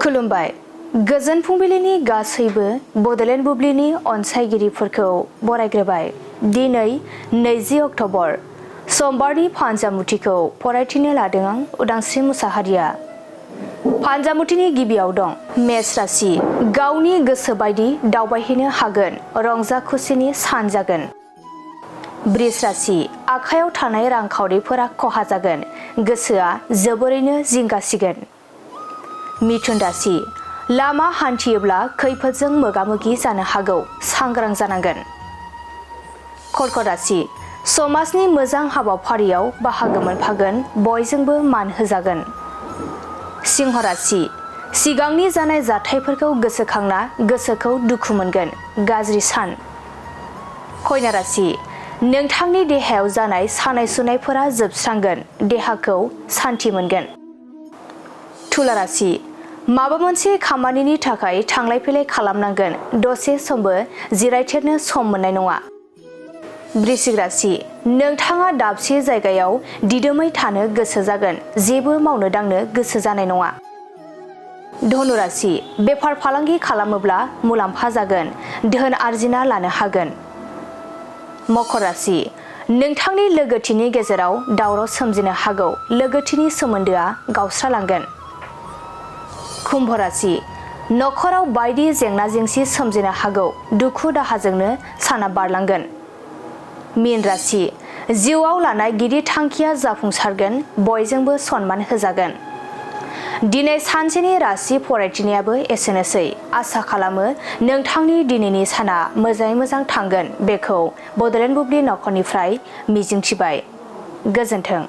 खुलुमबाय गोजोन फुंबिलिनि गासैबो बडलेण्ड बुब्लिनि अनसायगिरिफोरखौ बरायग्रोबाय। दिनै 20 अक्ट'बर समबारनि फानजामुथिखौ फरायथिनो लादों आं उदांस्रि मुसाहारिया। फानजामुथिनि गिबियाव दं मेष राशि। गावनि गोसो बायदि दावबायहैनो हागोन, रंजा खुसिनि सान जागोन। बृष राशि। आखायाव थानाय रांखावरिफोरा खहा जागोन, गोसोआ जोबोरैनो जिंगासिगोन। मिथुन राशि। लामा हान्थियोब्ला खैफोदजों मोगा-मोगि जानो हागौ, सांग्रां जानांगोन। कर्कट राशि। समाजनि मोजां हाबाफारियाव बाहागो मोनफागोन, बयजोंबो मान होजागोन। सिंह राशि। सिगांनि जानाय जाथायफोरखौ गोसोखांना गोसोखौ दुखु मोनगोन, गाज्रि सान। कन्या राशि। नोंथांनि देहायाव जानाय सानाय-सुनायफोरा जोबस्रांगोन, देहाखौ सान्थि मोनगोन। तुला राशि। माबा मोनसे खामानिनि थाखाय थांलाय-फैलाय खालामनांगोन, दसे समबो जिरायथेरनो सम मोननाय नङा। वृश्चिक राशि। नोंथाङा दाबसे जायगायाव दिदोमै थानो गोसो जागोन, जेबो मावनो दांनो गोसो जानाय नङा। धनु राशि। बेफार फालांगि खालामोब्ला मुलाम्फा जागोन, धोन आरजिना लानो हागोन। मकर राशि। नोंथांनि लोगोथिनि गेजेराव दावराव सोमजिनो हागौ, लोगोथिनि सोमोन्दोआ गावस्रालांगोन। कुम्भ राशि। नखराव बायदि जेंना-जेंसि सोमजिनो हागौ, दुखु-दाहाजोंनो साना बारलांगोन। मीन राशि। जिउआव लानाय गिदिर थांखिया जाफुंसारगोन, बयजोंबो सनमान होजागोन। दिनै सानसेनि राशि फरायथिनायाबो एसेनोसै। आसा खालामो नोंथांनि दिनैनि साना मोजाङै मोजां थांगोन, बेखौ बडलेण्ड बुब्लि नखरनिफ्राय मिजिंथिबाय। गोजोन्थों।